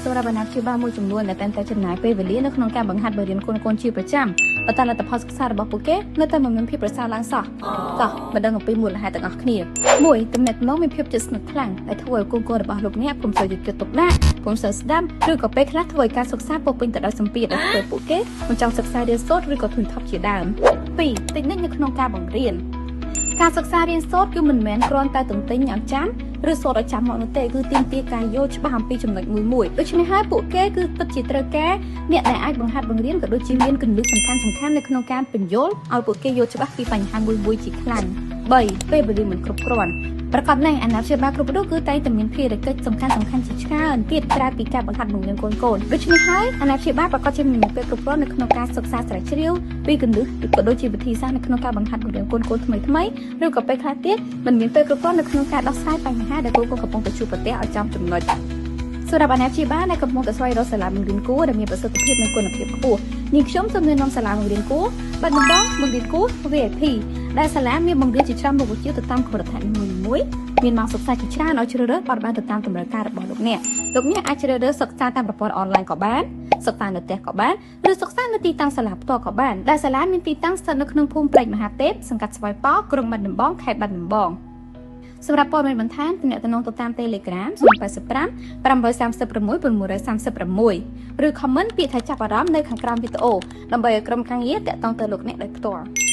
សម្រាប់អាណាព្យាបាលមួយចំនួនដែលតែងតែចំណាយពេលវេលានៅក្នុងការបង្ហាត់បង្រៀនកូនៗជាប្រចាំប៉ុន្តែលទ្ធផលសិក្សារបស់ពួកគេនៅតែមិនមានភាពប្រសើរឡើងសោះតោះមកដឹងអំពីមូលហេតុទាំងអស់គ្នា1ទំនាក់ទំនងមានភាពជិតស្និទ្ធខ្លាំងដែលធ្វើឲ្យកូនៗរបស់លោកអ្នកពុំសូវយកចិត្តទុកដាក់ពុំសូវស្ដាប់ឬក៏ពេលខ្លះធ្វើឲ្យការសិក្សាពោរពេញទៅដោយសម្ពាធដែលធ្វើឲ្យពួកគេមិនចង់សិក្សារៀនសូត្រឬក៏ធុញថប់ជាដើម2តិចនិចនៅក្នុងការបង្រៀនការសិក្សារៀនសូត្រគឺមិនមែនគ្រាន់តែទន្ទិញឲ្យចាំឬសូត្រឲ្យចាំមកនោះទេគឺទាមទារការយល់ច្បាស់អំពីចំណុចមួយមួយដូច្នេះហើយពួកគេគឺពិតជាត្រូវការអ្នកដែលអាចបង្ហាត់បង្រៀនក៏ដូចជាមានគន្លឹះសំខាន់សំខាន់នៅក្នុងការពន្យល់ឲ្យពួកគេយល់ច្បាស់ពីបញ្ហាមួយមួយជាខ្លាំង3ពេលវេលាមិនគ្រប់គ្រាន់ប្រកបណាស់អាណាព្យាបាលគ្រប់រូបគឺតែងតែមានភារកិច្ចសំខាន់សំខាន់ជាច្រើនទៀតក្រៅពីការបង្ហាត់បង្រៀនកូនកូនដូច្នេះហើយអាណាព្យាបាលប្រកាសជាមានពេលគ្រប់គ្រាន់នៅក្នុងការសិក្សាស្រាវជ្រាវពីគន្លឹះក៏ដូចជាវិធីសាស្ត្រនៅក្នុងការបង្ហាត់បង្រៀនកូនកូនថ្មីថ្មីឬក៏ពេលខ្លះទៀតមិនមានពេលគ្រប់គ្រាន់នៅក្នុងការដោះស្រាយបញ្ហាដែលកូនកូនកំពុងតែជួបប្រទះឲ្យចំចំណុចសម្រាប់អាណាព្យាបាលដែលកំពុងតែស្វែងរកសាលាបង្រៀនគួរដែលមានប្រសិទ្ធភាពនិងគុណភាពខ្ពស់នាងខ្ញុំសូមណែនាំសាលាបង្រៀនគួរបាត់ដំបងបង្រៀនគួរ VIP ដែលសាលាមានបង្រៀនជាច្រើនមុខវិជ្ជាទៅតាមកម្រិតថ្នាក់នីមួយៗមានម៉ោងសិក្សាជាច្រើនឲ្យជ្រើសរើសបត់បែនទៅតាមតម្រូវការរបស់លោកអ្នកលោកអ្នកអាចជ្រើសរើសសិក្សាតាមប្រព័ន្ធអនឡាញក៏បានសិក្សានៅផ្ទះក៏បានឬសិក្សានៅទីតាំងសាលាផ្ទាល់ក៏បានដែលសាលាមានទីតាំងស្ថិតនៅក្នុងភូមិព្រែកមហាទេពសង្កាត់ស្វាយប៉ោក្រុងបាត់ដំបងខេត្តបាត់ដំបងសម្រាប់ព័ត៌មានបន្ថែមទំនាក់ទំនងទៅតាម Telegram 085 836 936ឬ comment ពាក្យថាចាប់អារម្មណ៍នៅខាងក្រោមវីដេអូដើម្បីឲ្យក្រុមការងារតាក់ទងទៅលោកអ្នកដោយផ្ទាល់។